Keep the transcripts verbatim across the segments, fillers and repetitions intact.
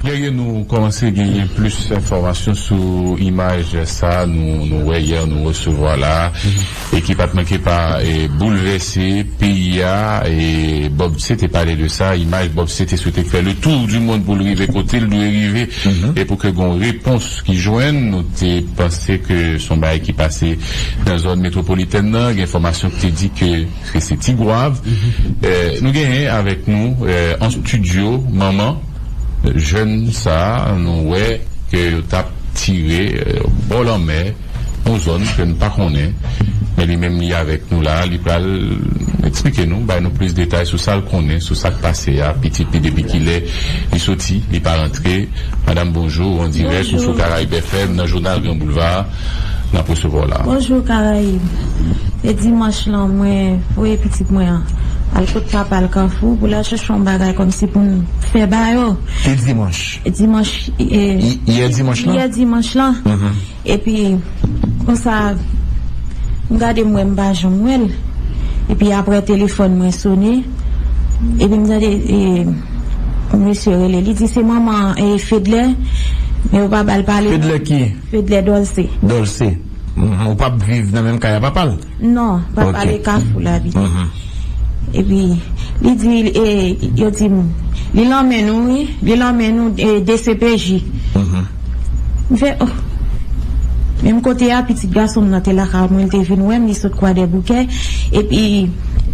Dènye nou kòmanse genyen plis enfòmasyon sou imaj sa nou, nou wè yè, nou resevwa la, e ki pa t manke pa e, boulvèse peyi a. E Bob C te pale de sa, imaj Bob C te swete fè le tour du monde pou l rive kote l dwe rive, e pou ke gon repons ki jwenn. Nou te panse ke se yon bagay ki pase nan zòn metwopolitèn nan, gen enfòmasyon ki te di ke, ke se Tigwav. Eh, nou genyen avèk nou eh, an estidyo manman jèn sa a, nou wè ke yo t ap tire eh, bò lanmè, yon zòn ke n pa konnen. Men li menm li avèk nou la, li pral eksplike nou, bay nou plis detay sou sa l konnen, sou sa k pase a, pitit li depi kilè li soti, li pa rantre. Madanm, bonjou, an dirèk, ou sou Karayib F M, nan jounal Gran Boulva, n ap resevwa w la. Bonjou, Karayib. E dimanch lan, mwen voye pitit mwen an al kot papa l Kafou pou l al chèche yon bagay kòmsi pou n fè ba yo. Te dimanch. Dimanch, e, Yè dimanch lan? Yè dimanch lan. Epi, konsa, m gade m wè m pa janm wè l. Epi apre telefòn mwen sone. Epi m tande e, mesye rele. Li di se manman e, Fedlè. Men yo pa ba l pale. Fedlè ki? Fedlè Dolce. Dolce. Mhm. Ou p ap viv nan menm kay a papa l? Non, papa l e Kafou l abite. Epi, li di, e, yo di m, li lanmen nou, wi, li lanmen nou e, D C P J. M fè, oh. Menm kote a, pitit gason m nan te lakay mwen, li te vin wè m, li sot Kwadèboukè. Epi,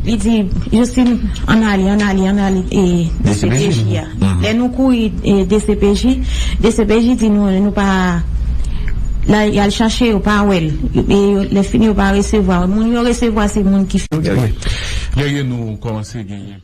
li di, Justine, ann ale, ann ale, ann ale e, D C P J a. Lè nou kouri e, D C P J, D C P J di nou, nou pa, la, y al chache, yo pa wè l. E, yo, lè fini, yo pa resevwa. Moun yo resevwa, se moun ki. Dènye nou kòmanse genyen.